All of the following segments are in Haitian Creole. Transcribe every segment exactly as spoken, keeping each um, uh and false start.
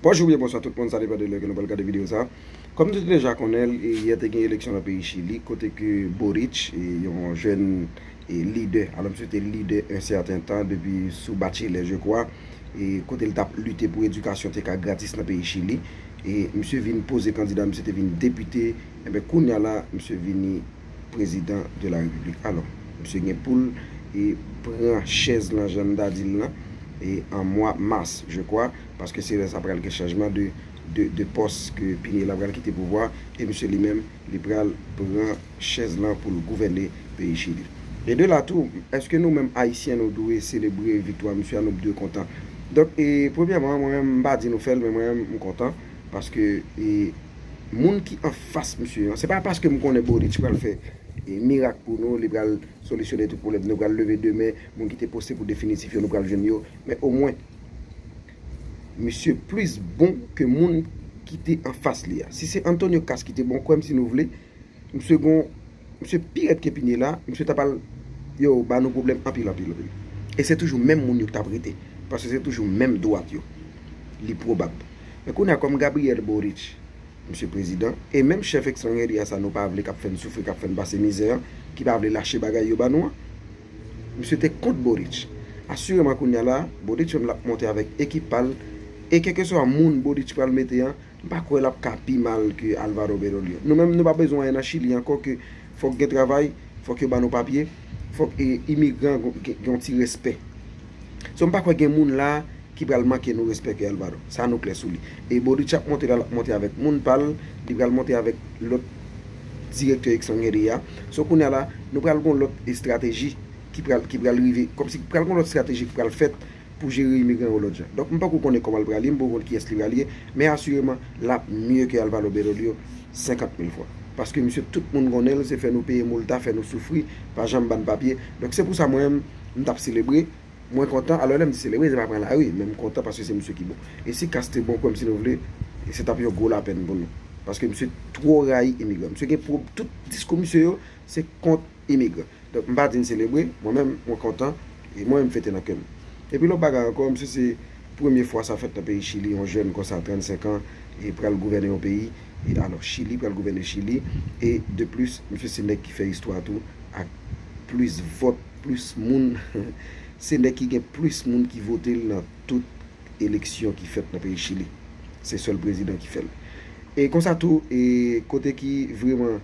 Bonjou oubyen bonswa tout moun, sa depann de lè ke nou pral gade videyo sa. Kòm nou te deja konnen l, e, yè te gen eleksyon nan peyi Chili, kote ke Boric, e, yon jèn, e, lidè, alò misye te lidè yon sèten tan depi sou Bachelet, je crois, e, kote l t ap lite pou edikasyon te ka gratis nan peyi Chili. E misye vin poze kandida, misye te vin depite, enben kounye a la, misye vini prezidan de la repiblik. Alò, misye gen pou l, e, pran chèz lan, jan m ta di l lan, e, an mwa mas, je crois, paske se lè sa pral gen chanjman de, de, de pòs ke Pinela pral kite pouvwa, e misye li menm, li pral pran chèz lan pou l gouvène peyi Chili. E de la tou, èske nou menm Ayisyen nou dwe selebre viktwa misye a, nou dwe kontan? Donk, e, premyèman, mwen menm, m pa di nou fè l, men mwen menm, m kontan, paske, e, moun ki anfas misye an, se pa paske m konnen Boric pral fè, e, mirak pou nou, li pral solisyone tout pwoblèm, nou pral leve demen, moun ki te poste pou definitif yo, nou pral jwenn yo, men omwen, misye plis bon ke moun ki te anfas li a. Si se Antonio Kass ki te bon, kwè m si nou vle, misye gon, misye pi rèd ke Pinela, misye ta pral, yo, ba nou pwoblèm anpil, anpil, anpil. E se toujou menm moun yo k t ap rete, paske se toujou menm dwat yo. Li pwobab. Men kounye a, kòm Gabriel Boric, misye prezidan, e menm chèf ekstranjeri a sa nou pa vle, k ap fè n soufri, k ap fè n pase mizè an, ki pa vle lache bagay yo ba nou an, misye te kont Boric. Asireman kounye a la, Boric menm l ap monte avèk ekip pa l, e kèlkeswa moun Boric pral mete an, m pa kwè l ap ka pi mal ke Alvaro Bergoglio. Nou menm, nou pa bezwen anyen nan Chili ankò ke fòk gen travay, fòk yo ba nou papye, fòk, e, imigran gen, gen, gen yon ti respè. So, m pa kwè gen moun la ki pral manke nou respè ke Alvaro. Sa nou klè sou li. E Boric ap monte la, l ap monte avèk moun pa l, li pral monte avèk lòt direktè ekstranjeri a. So, kounye a la, nou pral gon lòt estrateji ki pral, ki pral rive, kòmsi pral gon lòt estrateji ki pral fèt pou jere imigran yo lòt jan. Donk, m poko konnen kòman l pral ye, m poko konnen kiyès li pral ye, men asireman, l ap mye ke Alvaro Bergoglio senkant mil fwa. Paske misye, tout moun konnen l, se fè nou peye multa, fè nou soufri, pa janm ba n papye. Donk, se pou sa mwen menm, m t ap selebre, mwen kontan. Alò, lè m di selebre, se pa pran lari, men m kontan paske se misye ki bon. E si Kass te bon, kwè m si nou vle, e se t ap yon gwo lapèn pou nou. Paske misye twò rayi imigran. Misye gen pwob-, tout diskou misye yo, se kont imigran. Donk, m pa di n selebre, mwen menm, mwen kontan, e mwen menm m fete nan kè m. Epi lòt bagay ankò, misye se premye fwa sa fèt nan peyi Chili, yon jèn konsa, trannsenk an, e pral gouvène yon peyi, e alò, Chili, pral gouvène Chili, e de plis, misye se nèg ki fè istwa tou, ak plis vòt, plis moun, se nèg ki gen plis moun ki vote l nan tout eleksyon ki fèt nan peyi Chili. Se sèl prezidan ki fè l. E konsa tou, e kote ki vreman,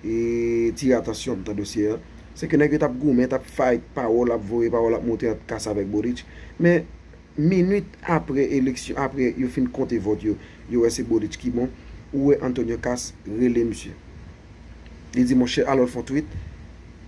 e, tire atansyon m nan dosye a, se ke nèg yo t ap goumen, t ap fight pawòl, ap voye pawòl, ap monte ant Kass avèk Boric. Men, minit apre eleksyon, apre yo fin konte vòt yo, yo wè se Boric ki bon, ou wè Antonio Kass rele misye. Li di, monchè, alò l fè yon tweet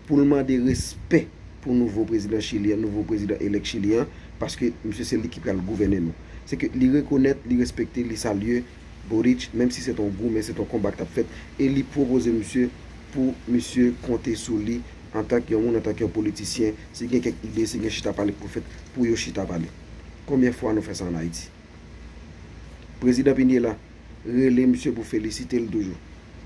pou l mande respè pou nouvo prezidan Chili an, nouvo prezidan elèk Chili an, paske misye se li ki pral gouvène nou. Se ke li rekonèt, li respekte, li salye Boric, menm si se t yon goumen, se t yon konba k t ap fèt, e li pwopoze misye pou misye konte sou li antanke yon moun, antanke yon politisyen, si gen kèk ide, si gen chita pale k pou fèt, pou yo chita pale. Konbyen fwa nou fè sa ann Ayiti? Prezidan Pinela rele misye pou felisite l toujou.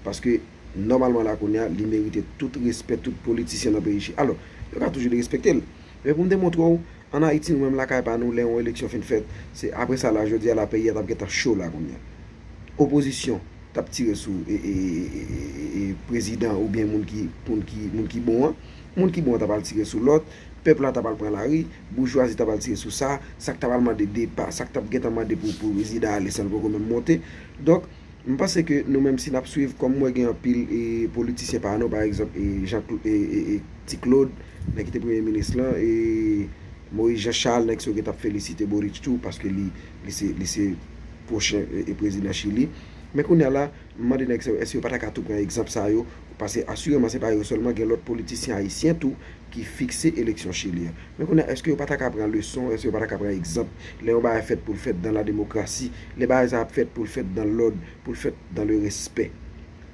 Paske, nòmalman la kounye a, li merite tout respè tout politisyen nan peyi Chili. Alò, yo ka toujou derespekte l. Men pou m te montre w, ann Ayiti, nou menm lakay pa nou, lè yon eleksyon fin fèt, se apre sa la, jodi a la, peyi a t ap gentan cho la kounye a. Opozisyon t ap tire sou, e, e, e, e, e, prezidan oubyen moun ki, moun ki, moun ki bon an. Moun ki bon an t ap al tire sou lòt, pèp la t ap al pran lari, boujwazi t ap al tire sou sa, sa k t ap al mande depa, sa k t ap gentan mande pou, pou prezidan ale san l poko menm monte. Donk, m panse ke nou menm si n ap swiv, kòm m wè gen anpil, e, politisyen pa nou, pa egzanp, e, Jean Cla-, e, e, e, Ti Claude, nèg ki te premye minis lan, e, Moïse Jean Charles, nèg sa yo gentan ap felisite Boric tou, paske li, li se, li se pwochen, e, e, prezidan Chili. Men kounye a la, m mande nèg sa yo, èske yo pa ta ka tou pran egzanp sa yo? Paske asireman, se pa yo sèlman, gen lòt politisyen ayisyen tou ki fikse eleksyon Chili an. Men kounye a, èske yo pa ta ka pran leson, èske yo pa ta ka pran egzanp? Lè yon bagay fèt pou l fèt dans la démocratie, lè bagay sa ap fèt pou l fèt dans l'ordre, pou l fèt dans le respect.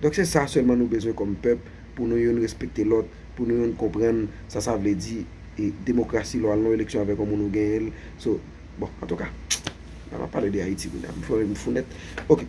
Donk, se sa sèlman nou bezwen kòm pèp, pou nou youn respekte lòt, pou nou youn konprann sa sa vle di, e demokrasi, lè w al nan yon eleksyon avèk yon moun ou genyen l. So, bon, antouka, la m ap pale de Ayiti kounye a, m fè m fou nèt. Oke.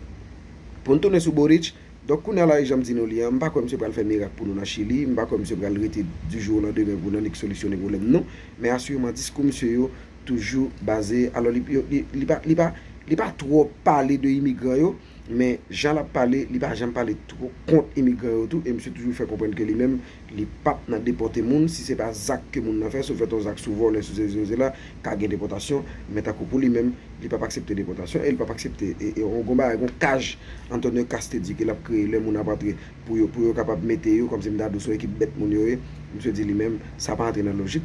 Pou n tounen sou Boric, donk kounye a la, e jan m di nou li an, m pa kwè misye pral fè mirak pou nou nan Chili, m pa kwè misye pral rete du jour au lendemain pou n annik solisyone pwoblèm nou, men asireman diskou misye yo toujou baze, alò li, yo, li, li pa, li pa, li pa twò pale de imigran yo, men jan l ap pale, li pa janm pale twò kont imigran yo tou, e misye toujou fè konprann ke li menm, li p ap nan depòte moun, si se pa zak ke moun nan fè, si w fè yon zak sou vòlè, sou sezi, sezi la, ka gen depòtasyon, men tankou pou li menm, li p ap aksepte depòtasyon, e li p ap aksepte, e, e, yon gon bagay, gon kaj, Antonio Cast te di ke l ap kreye lè moun ap antre, pou yo, pou yo kapab mete yo, kòmsi m ta di w se yon ekip bèt moun yo ye, misye di li menm, sa pa antre nan lojik,